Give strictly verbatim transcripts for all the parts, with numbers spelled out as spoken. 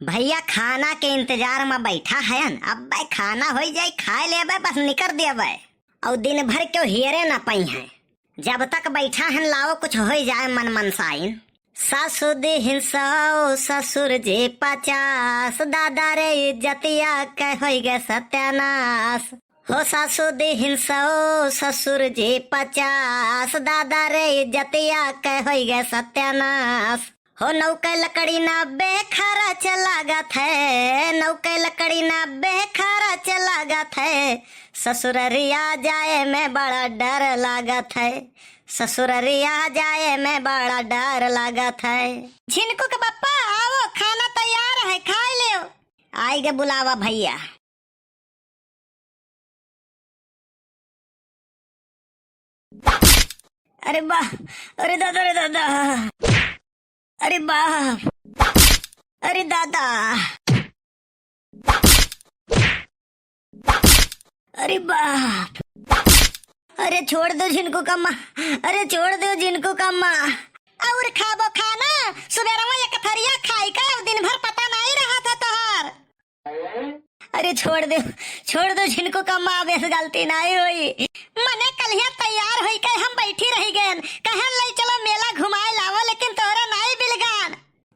भइया खाना के इंतजार मा बैठा हयन, अब्बे खाना होइ जाई, खाए लेबे, बस निकर देबे। अउ दिन भर केउ हेरे न पइहैं। जब तक बैठा हन, लाओ कुछ होइ जाए मन मनसाइन। सासु दिहिन सौ, ससुर जी पचास, दादा रे इज्जतिया के होइ गए सत्यानाश। हो सासु दिहिन सौ, ससुर जी पचास, दादा रे इज्जतिया के होइ गए सत्यानाश। हो नौके लकड़ी ना बेखरच लागत है, नौके लकड़ी ना बेखरच लागत है, ससुररिया जाए में बड़ा डर लागत है, ससुररिया जाए में बड़ा डर लागत है। झिनकू के पप्पा, आवो, खाना तैयार है, खाए लेव। आइगे बुलावा भइया। अरे बा, अरे दादा, अरे दादा, अरे बा, अरे दादा, अरे बाप, अरे छोड़ दो झिनकू कम्मा, अरे छोड़ दो झिनकू कम्मा। और खाबो खाना, सुबेरवा एक थरिया खाई का, अब दिन भर पता नहीं रहा था तोहार। अरे छोड़ दो, छोड़ दो झिनकू कम्मा, अब ऐस गलती नहीं होई। मने कल्हिया तैयार होई के हम बैठी रही गएन, कहन ले चलो मेला घुमाए लावो, लेकिन तोहरे नहीं बिलगान।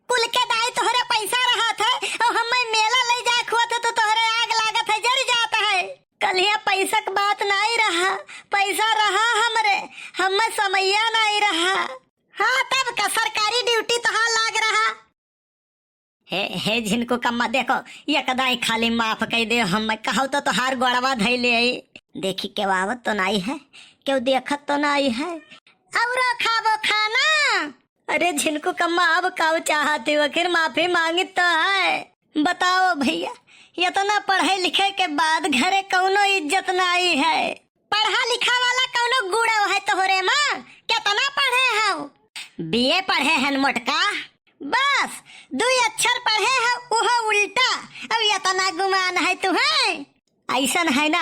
कुल के दाई तोहरे पैसा रहत है, और हमें मेला ले जाए खुआत है तो तोहरे आग लागत है, जर जात है। कल्हिया पैसा के बात नहीं रहा, पैसा रहा हमरे, हमें समैया नहीं रहा। हाँ, तब का सरकारी ड्यूटी तोहार लाग रहा। हे, हे झिनकू कम्मा, देखो, ये कदाई खाली माफ कई दे, हम कहो तो तोहार गोड़वा धैले आई। देखी केउ आवत तो नाई है, केउ देखत तो नाई है। औरो खाबो खाना? अरे झिनकू कम्मा, अब काउ चाहती हो, आखिर माफी मांगी तो है। बताओ भइया, इतना पढ़े लिखे के बाद घरे कौनो इज्जत नाई है। पढ़ा लिखा वाला कौनो गुड़व है तोहरे माँ? कितना पढ़े हौ? बीए पढ़े हन मोटका। बस, दुई अक्षर पढ़े हौ, उहो उल्टा। अब इतना गुमान है तुहें? ऐसन है ना,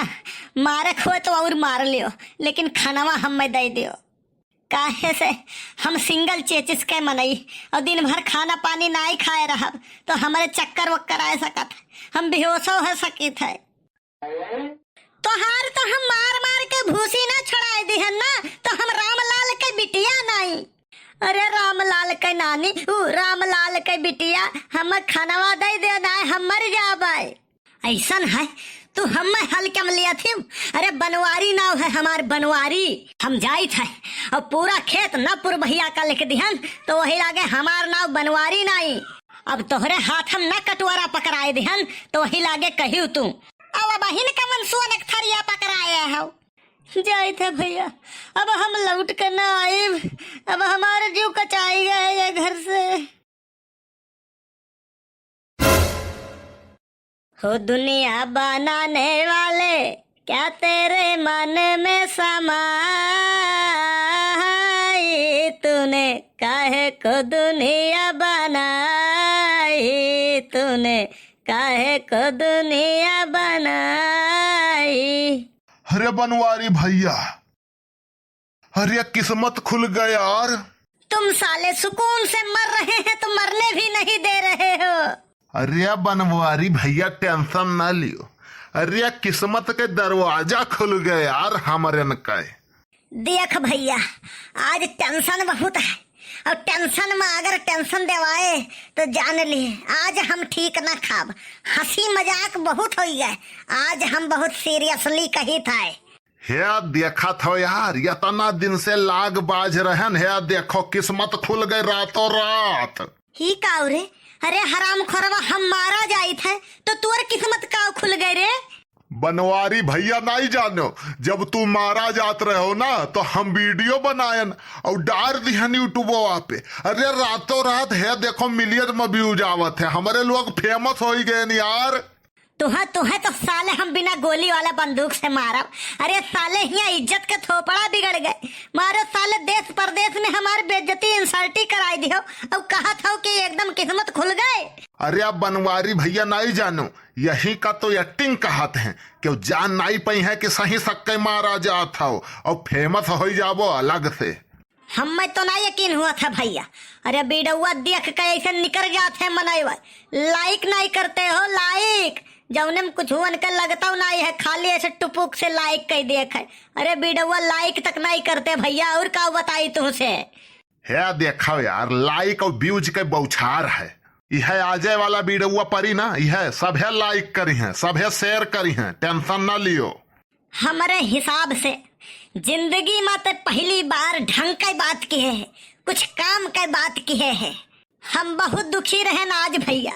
मारे खोए तो और मार लियो, लेकिन खनवा हमें दे दियो। काहे से हम सिंगल चेचिस के मनई और दिन भर खाना पानी नाई खाए रहब, तो हमरे चक्कर वक्कर आए सकत है, हम बेहोशो हो सकित है। तोहार तो हम मार मार के भूसी ना छोड़ाए दिहन ना, तो हम रामलाल के बिटिया नाई। अरे रामलाल के नानी, ऊ रामलाल के बिटिया, हम खनवा दे दे ना, हम मर जाबे। ऐसन है, तू हमें हल्के में लिया थी। अरे बनवारी नाव है हमार, बनवारी। हम जाइत है, अब पूरा खेत नपुर भैया का लिख दिहन, तो वही लागे हमार नाव बनवारी नाई। अब तोहरे हाथ हम न कटोरा पकड़ाए दिहन, तो वही लागे कहियो तू। अब बहिन कवन सोन के थरिया पकड़ाए हो? जाइत है भैया, अब हम लौट के ना आइब, अब हमार जीव कचाई गए ये घर से। हो दुनिया बनाने वाले, क्या तेरे मन में समाई तूने, काहे को दुनिया बनाई तूने, काहे को दुनिया बनाई। अरे बनवारी भैया, अरे किस्मत खुल गया यार। तुम साले सुकून से मर रहे हैं तो मरने भी नहीं दे रहे हो। अरे बनवारी भैया टेंशन ना लियो, अरे किस्मत के दरवाजा खुल गया यार हमरन के। देख भैया, आज टेंशन बहुत है और टेंशन में अगर टेंशन देवाए तो जान ली आज हम ठीक ना खाब। हंसी मजाक बहुत हो गए, आज हम बहुत सीरियसली कही था। हे देखत हो यार, इतना दिन से लाग बाज रहन, हे देखो किस्मत खुल गए रातों रात। ही काऊ रे? अरे हराम खोरवा, हम मारा जाइत है तो तोर किस्मत काऊ खुल गए रे? बनवारी भैया नहीं जानो, जब तू मारा जात रहो ना तो हम वीडियो बनायन और डार दिहन यूट्यूबवा पे। अरे रातों रात हे देखो मिलियन में व्यूज आवत है, हमरे लोग फेमस हो गए यार। तुहे, तुहे तो साले हम बिना गोली वाला बंदूक से मारब। अरे साले हियाँ इज्जत के थोपड़ा बिगड़ गए। मारो साले देश परदेश में हमार बेइज्जती इंसल्टी कराई दिहो। अब कहत हो कि एकदम किस्मत खुल गए। अरे अब बनवारी भैया नहीं जानो, यही का तो एक्टिंग कहत हैं, क्यों जान नहीं पाई है कि सही सक्के मारा जात हो और फेमस हो जाबो अलग से। हम्मे तो ना यकीन हुआ था भइया। अरे वीडियोवा देख के ऐसे निकर जात है मनई। Like नहीं करते हो, like। जौने में कुछ उनके लगता नहीं है, खाली ऐसे टुपुक से like कइ देख है। अरे वीडियोवा like तक नहीं करते भइया, और का बताई तुमसे। हे देखो यार, like और views के बौछार है। यह आजे वाला वीडियोवा परी ना, यह सभे like करिहैं, सभे share करिहैं, tension ना लियो। हमरे हिसाब से जिंदगी मा ते पहली बार ढंग के बात किहे है, कुछ काम के बात किहे है। हम बहुत दुखी रहेन आज भइया।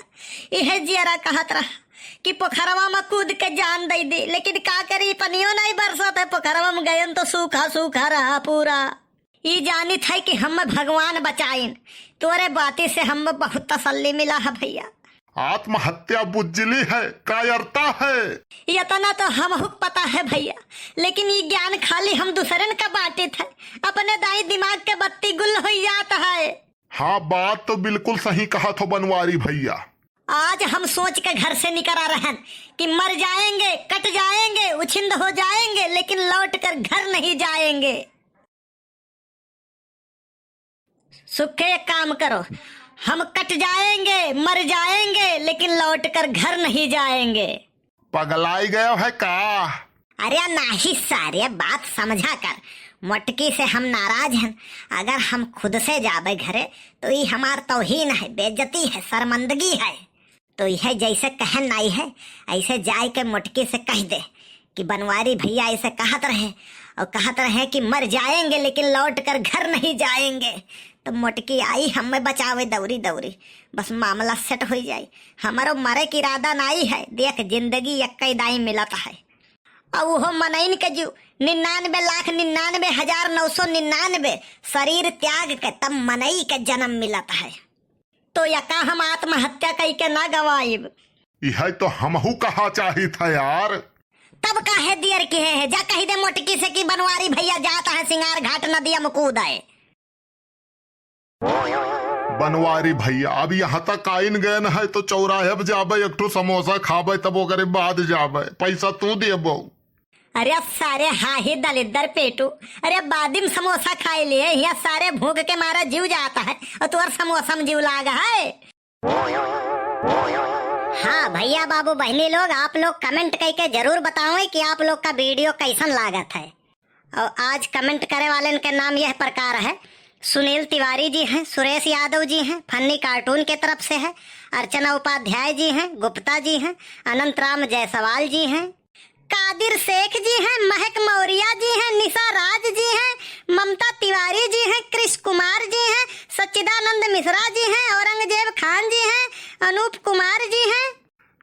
इहे जियरा कहत रहा कि पोखरवा मा कूद के जान दइ दी, लेकिन का करी, पनियो नहीं बरसत है, पोखरवा मा गयन तो सूखा सूखा रहा पूरा। ई जानित है कि हम्मे भगवान बचाइन, तोरे बाती से हम्मे बहुत तसल्ली मिला है भइया। आत्महत्या बुजली है, कायरता है। इतना तो हमहू क पता है भइया, लेकिन ई ज्ञान खाली हम दूसरन का बांटित है। अपने दाई दिमाग के बत्ती गुल होइ जात है। हाँ, बात तो बिल्कुल सही कहत हो बनवारी भइया। आज हम सोच के घर से निकरा रहन कि मर जाएंगे, कट जाएंगे, उछिंद हो जाएंगे, लेकिन लौट कर घर नहीं जाएंगे। सुखे एक काम करो, हम कट जाएंगे, मर जाएंगे, लेकिन लौट कर घर नहीं जाएंगे। पगलाई गयो है का? अरे नाही सारे, बात समझा कर। मोटकी से हम नाराज हैं। अगर हम खुद से जाबे घरे, तो ई हमार तौहीन है, बेइज्जती है, शर्मंदगी है। तो यह जैसे कहन आई है, ऐसे जाए के मोटकी से कह दे कि बनवारी भइया ऐसे कहत रहे और कहत रहे कि मर जाएंगे लेकिन लौट कर घर नहीं जाएंगे। तो मोटकी आई हमें बचावे दौरी दौरी, बस मामला set होइ जाई। हमारो मरे के इरादा नाई है, देख जिंदगी एक्कै दाई मिलत है। और वो मनइन के जीव निन्यानवे लाख निन्यानवे हजार नौ सौ निन्यानवे, शरीर त्याग के तब मनई के जन्म मिलत है। तो यका हम आत्महत्या कइके ना गवाइब। इहै तो हमहू कहा चाहित है यार। तब काहे दियर किहे है, जा कहि दे मोटकी से कि बनवारी भइया जात है सिंगार घाट नदिया में कूद आए। बनवारी भइया, अब यहाँ तक आइन गएन है तो चौराहे पे जाबे, एक ठो समोसा खाबे, तब ओकरे बाद जाबे, पैसा तू देबो। अरे सारे हाही दलिद्दर पेटू, अरे बादिम समोसा खाए लिए, यहाँ सारे भूख के मारा जीव जात है और तोर समोसा में जीव लाग है। हाँ भइया बाबू बहिनी लोग, आप लोग comment कइके जरूर बतावें कि आप लोग का video कैसन लागत है। और आज comment करे वालेन के नाम यह प्रकार है, सुनील तिवारी जी हैं, सुरेश यादव जी हैं, funny cartoon के तरफ से है, अर्चना उपाध्याय जी हैं, गुप्ता जी हैं, अनंत राम जायसवाल जी हैं, कादिर शेख जी हैं, महक मौर्या जी हैं, निशा राज जी हैं, ममता तिवारी जी हैं, कृष कुमार जी हैं, सच्चिदानंद मिश्रा जी हैं, औरंगजेब खान जी हैं, अनूप कुमार जी हैं,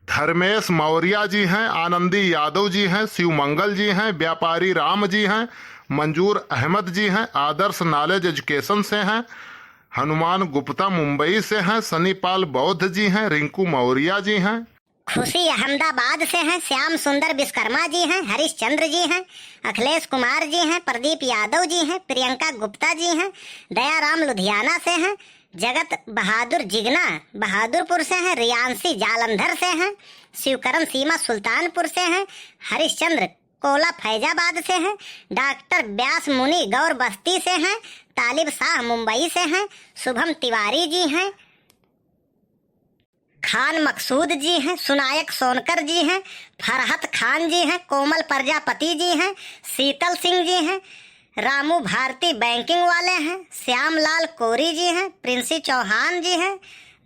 धर्मेश मौर्या जी हैं, आनंदी यादव जी हैं, शिवमंगल जी हैं, व्यापारी राम जी हैं, मंजूर अहमद जी हैं, आदर्श knowledge education से हैं, हनुमान गुप्ता मुंबई से हैं, सनी पाल बौद्ध जी हैं, रिंकू मौर्या जी हैं, खुशी अहमदाबाद से हैं, श्याम सुंदर विश्वकर्मा जी हैं, हरीश चंद्र जी हैं, अखिलेश कुमार जी हैं, प्रदीप यादव जी हैं, प्रियंका गुप्ता जी हैं, दयाराम लुधियाना से हैं, जगत बहादुर जिगना बहादुरपुर से हैं, रियांशी जालंधर से हैं, शिवकरण सीमा सुल्तानपुर से हैं, हरिश्चंद्र कोला फैजाबाद से हैं, डॉक्टर व्यास मुनि गौर बस्ती से हैं, तालिब शाह मुंबई से हैं, शुभम तिवारी जी हैं, खान मकसूद जी हैं, सुनायक सोनकर जी हैं, फरहत खान जी हैं, कोमल प्रजापति जी हैं, शीतल सिंह जी हैं, रामू भारती banking वाले हैं, श्यामलाल कोरी जी हैं, प्रिंसी चौहान जी हैं,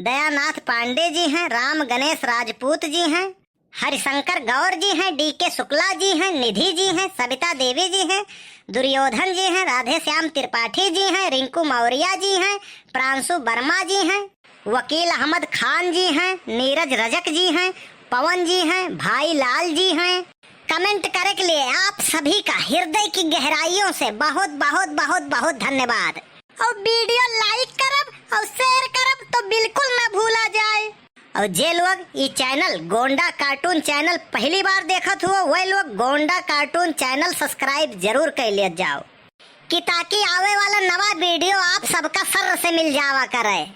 दयानाथ पांडे जी हैं, राम गणेश राजपूत जी हैं, हरिशंकर गौर जी हैं, डीके शुक्ला जी हैं, निधि जी हैं, सविता देवी जी हैं, दुर्योधन जी हैं, राधेश्याम त्रिपाठी जी हैं, रिंकू मौर्या जी हैं, प्रांशु वर्मा जी हैं, वकील अहमद खान जी हैं, नीरज रजक जी हैं, पवन जी हैं, भाई लाल जी हैं। Comment करे के लिए आप सभी का हृदय की गहराइयों से बहुत, बहुत, बहुत, बहुत धन्यवाद। और video like करब और share करब तो बिल्कुल ना भूला जाए। और जे लोग ई channel गोंडा cartoon channel पहली बार देखत हुआ, वह लोग गोंडा cartoon channel subscribe जरूर कर लिया जाओ। कि ताकि आवे वाला नवा video आप सबका सर्र से मिल जावा करे।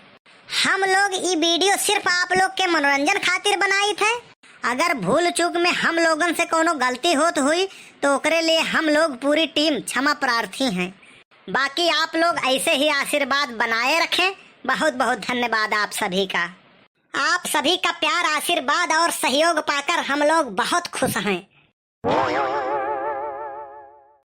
हम लोग ई video सिर्फ आप लोग के मनोरंजन खातिर बनाइत है। अगर भूल चूक में हम लोगन से कोनो गलती होत हुई तो ओकरे लिए हम लोग पूरी team क्षमा प्रार्थी हैं। बाकी आप लोग ऐसे ही आशीर्वाद बनाए रखें। बहुत बहुत धन्यवाद आप सभी का। आप सभी का प्यार, आशीर्वाद और सहयोग पाकर हम लोग बहुत खुश हैं।